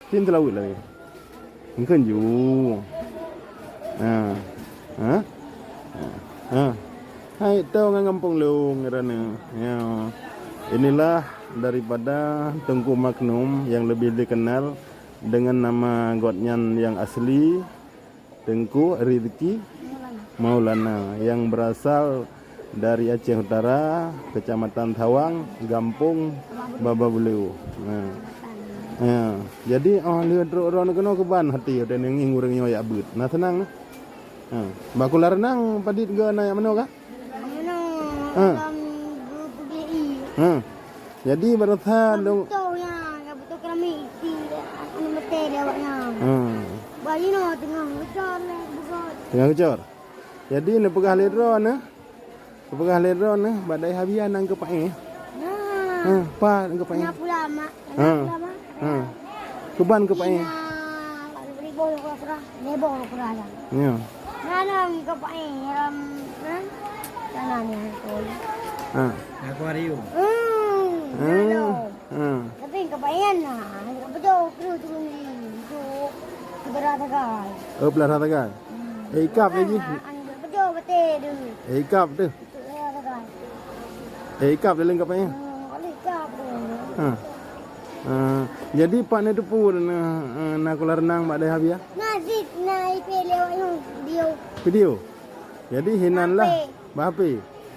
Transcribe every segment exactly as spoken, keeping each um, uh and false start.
Tin teulaweuet lagèe. Engkeun ju. Ha. Ha? Ha. Hai to ngon gampông lôn ngeurana. Ya. Inilah daripada Teungku Maknum yang lebih dikenal dengan nama gobnyan yang asli, Teungku Rizki Maulana yang berasal dari Aceh Utara, Kecamatan Thawang, Gampông Baba Bulu. Nah. Ya. Jadi, oh, lheueh trok droeneuh keunoe keuban hati, dan ngieng ureueng nyoe jak beuet. Nah, seunang nah. Ha. Bak Kula Reunang padit geu na jak manoe kah? Manoe, ha, lam geupeugléi. Ha. Jadi, baroesa lôn beutôi nyan, ka beutôi keramik isi, anu, meuté lé awaknyan. Ha. Bah jinoe teungoh geucor lé beugöt. Teungoh geucor. Jadi, neupeugah lé droeneuh, neupeugah lé droeneuh, bak dayah Abia nang keupaéh. Nah. Ha, pat nang keupaéh. Nyan pula, Mak. Ha. Nyan pula, Mak. Ha. Keuban keupaéh. Ina, bri boh kura-kura, lé boh kura-kura nyan. Ya. Nyan nang keupaéh, ram, ha? Sana ni, tu. Ha. Akuarium. Hmm, hmm, lalu. Hmm. Tapi kebayang lah, tak betul kru tu ni. Itu sebelah tegal. Oh, belah tegal. Hmm. Eh, ikap lagi. Nah, tak betul betul tu. Eh, ikap tu. Itu sebelah tegal. Eh, ikap dalam kapal ni. Hmm, kalau ikap tu. Ha. Ha. Jadi, Pak ni teupeu na, na Kula Reunang bak dayah Abia? Na zit, na ipilih awak nyoe video. Video? Jadi, hinan lah. Bak H P. Bak H P.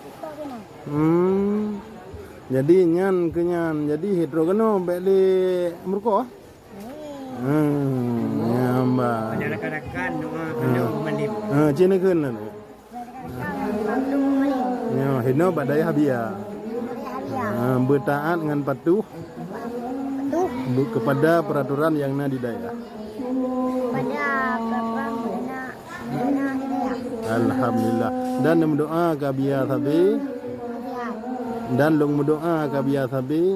Buka kena. Hmm. Jadi nyan keu nyan. Jadi hidro keunoe bèk lé meurukoh? Hmm. Hmm, nyan bah. Ada rakan-rakan doa keunoe malam. Ha, cina kheun lah. Rakan-rakan malam. Ya, hinoe bak dayah Abia. Dayah Abia. Ha, beutaat ngan patuh. Patuh. Bu-, kepada peraturan yang na di dayah. Pada peraturan yang na Alhamdulillah. Dan meudoa keu Abia sabe. Dan lôn meudoa keu Abia sabe.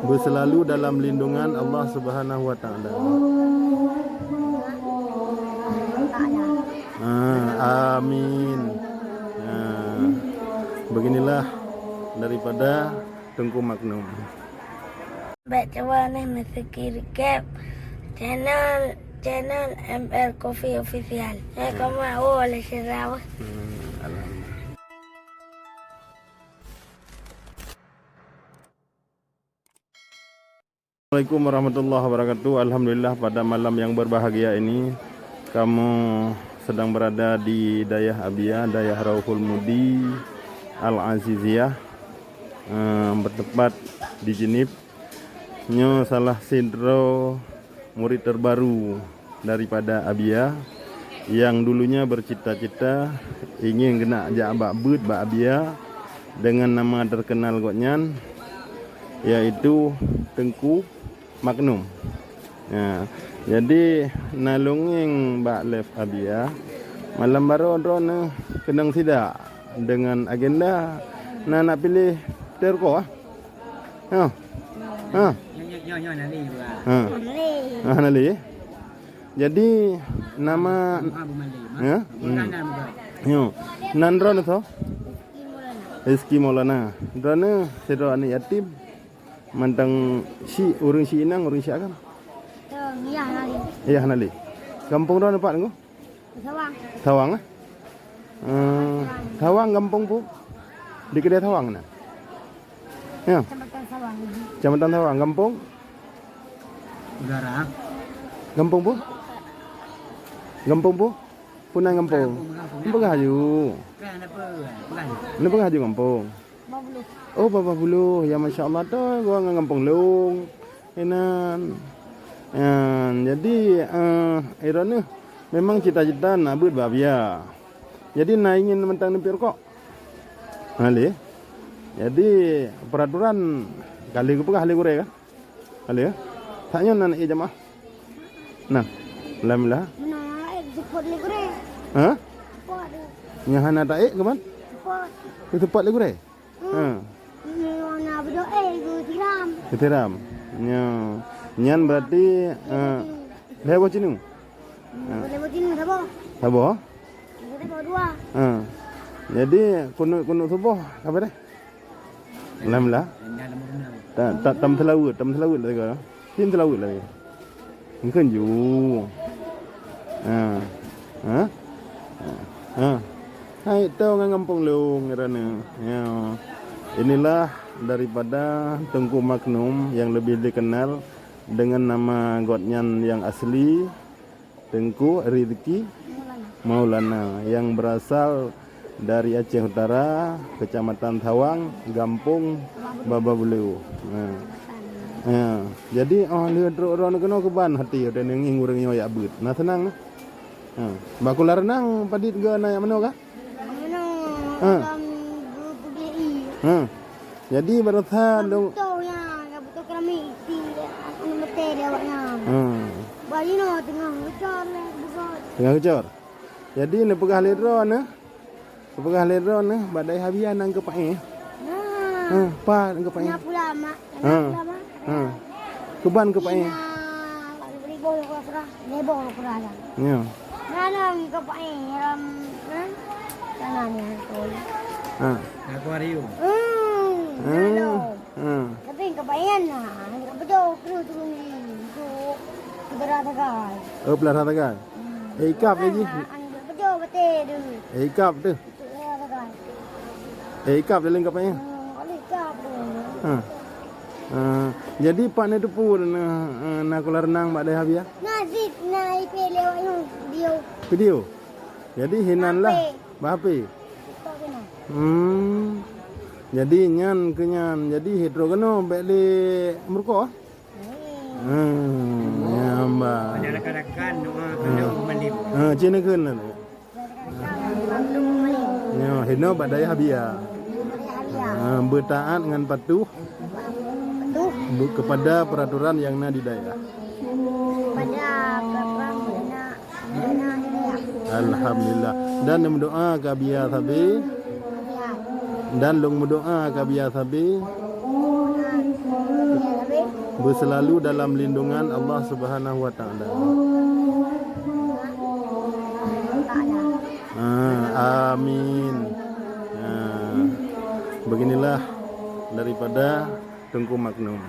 Beuselalu dalam lindungan Allah Subhanahu wa Taala. Ah, amin. Ah, beginilah daripada Teungku Maknum. Bèk cuba neh meuseuki recap channel, channel M R Coffee Official. Ya, kamu awal lah sira. Hmm, alhamdulillah. Assalamualaikum warahmatullahi wabarakatuh. Alhamdulillah, pada malam yang berbahagia ini, kamu sedang berada di Dayah Abia, Dayah Rauhul Mudi Al-Aziziyah, eh, bertempat di Jeunieb. Nyoe salah sidroe murid terbaru daripada Abia yang dulunya bercita-cita ingin keuneuk jak bak beuet bak Abia dengan nama terkenal gobnyan, yaitu Teungku Maknum. Ya, jadi na lôn ngieng bak live Abia, malam baroe droeneuh keunong sidak dengan agenda na nak piléh teuko ah. Ha. Ha. Nyoe, nyoe, nyoe, nyoe, nali, Bang. Ha. Nali. Ah, nali. Jadi nama, ha, Bu Mali, Bang. Ya? Hmm. Bukan nama, Bang. Nyoe. Nan droeneuh tho? Rizki Maulana. Droeneuh sidroe aneuk yatim. Mantong si ureueng si inong, ureueng si agam. Tuh, iya, nali. Iya, nali. Gampông droeneuh pat nyoe? Thawang. Thawang, eh? Eh, Thawang gampông peue? Di keudè Thawang na? Ya. Kecamatan Thawang. Kecamatan Thawang, gampông? Udara. Gampông peue? Gampông peue? Peue nan gampông? Gampông, gampông. Peugah aju. Kan apa? Peugah aju. Ni peugah aju gampông. Babah Buluh. Oh, Babah Buluh. Ya, masya Allah, tu gua ngon gampông lôn. Inan. Inan. Jadi, eh, droeneuh memang cita-cita nak beuet bak Abia. Jadi, na ingin mantong neupie rukok. Ha, lé. Jadi, peraturan ka lheueh geupeugah lé gurèe kah? Ka lheueh, eh? That nyoe na ék jamaah. Nah, alhamdulillah. Meunan ék seupôt lé gurèe. Ha? Seupôt. Nyang hana taék keuban? Seupôt. Seupôt lé gurèe? Ha. Nyoe na beudôh, eh, geusiram. Geusiram. Nyoe. Nyan berarti, eh, lhèe boh cinu. Hmm, lhèe boh cinu saboh. Saboh? Saboh dua. Ha. Jadi, kunut-kunut suboh, ka beureh? Alhamdulillah. Ta, ta, tam seulaweuet, tam seulaweuet lagèe. Sim seulaweuet lagèe. Mungkin ju. Ha. Ha? Ha. Ha. Hai, to ngon gampông lôn, ngeurana. Ya. Inilah daripada Teungku Maknum yang lebih dikenal dengan nama gobnyan yang asli, Teungku Rizki Maulana, yang berasal dari Aceh Utara, Kecamatan Thawang, Gampông Baba Belieu. Ha. Ha. Jadi, oh, lheueh trok droeneuh keunoe keuban hati, udah neungieng ureueng nyoe jak beuet. Nah, seunang, nah. Ha. Bak Kuala Reunang padit geu na jak manoe kah? Manoe, ha. Dalam bu-, bugih i. Ha. Jadi, baroesa dong. Beutôi nyan, ka beutôi keramik di anu mete di awak nyan. Ha. Bak inoe teungoh geucor lé beugöt. Teungoh geucor. Jadi, neupeugah lé droeneuh, neupeugah lé droeneuh, bak dayah Abia na geupaéh. Nah. Ha, pat na geupaéh. Nah, pula, Mak. Ha. Nah, pula, Mak. Ha. Keuban geupaéh. Ina, beri boh kura-kura, lé boh kura-kura dah. Ya. Nah, nah, geupaéh, ram, nah. Sana ni, tu. Ha. Akuarium. Hmm, ha. Nah, Ha. Tapi ka paéh na, ka beujôh keu turun di, tu, keu beurata gai. Oh, beurata gai. Hmm. Eh, ikab lé jih. Ha, an beujôh batée tu. Eh, ikab tu. Keu beurata gai. Eh, ikab lé lengkap ya. Hmm, kalau ikab tu. Ha. Ha. Jadi, pat na teupeue na, eh, na Kuala Reunang bak dayah Abia? Na sit, na ipée lewat nyoe, video. Video? Jadi, hinan lah. Bak H P. Bak H P. Hmm. Jadi nyan keu nyan. Jadi hidro keunoe bèk lé meureukoh? Hmm, ya, hamba. Ada rakan-rakan doa keunoe malam. Ha, cina keunoe. Ya, hinoe bak dayah Abia. Ha, beutaat ngon patuh. Patuh. Be-, kepada peraturan yang na di dayah. Kepada peraturan yang na Alhamdulillah. Dan meudoa keu Abia sabe. Dan lôn meudoa keu Abia sabe. Beuselalu dalam lindungan Allah Subhanahu wa Taala. Ah, amin. Ah, beginilah daripada Teungku Maknum.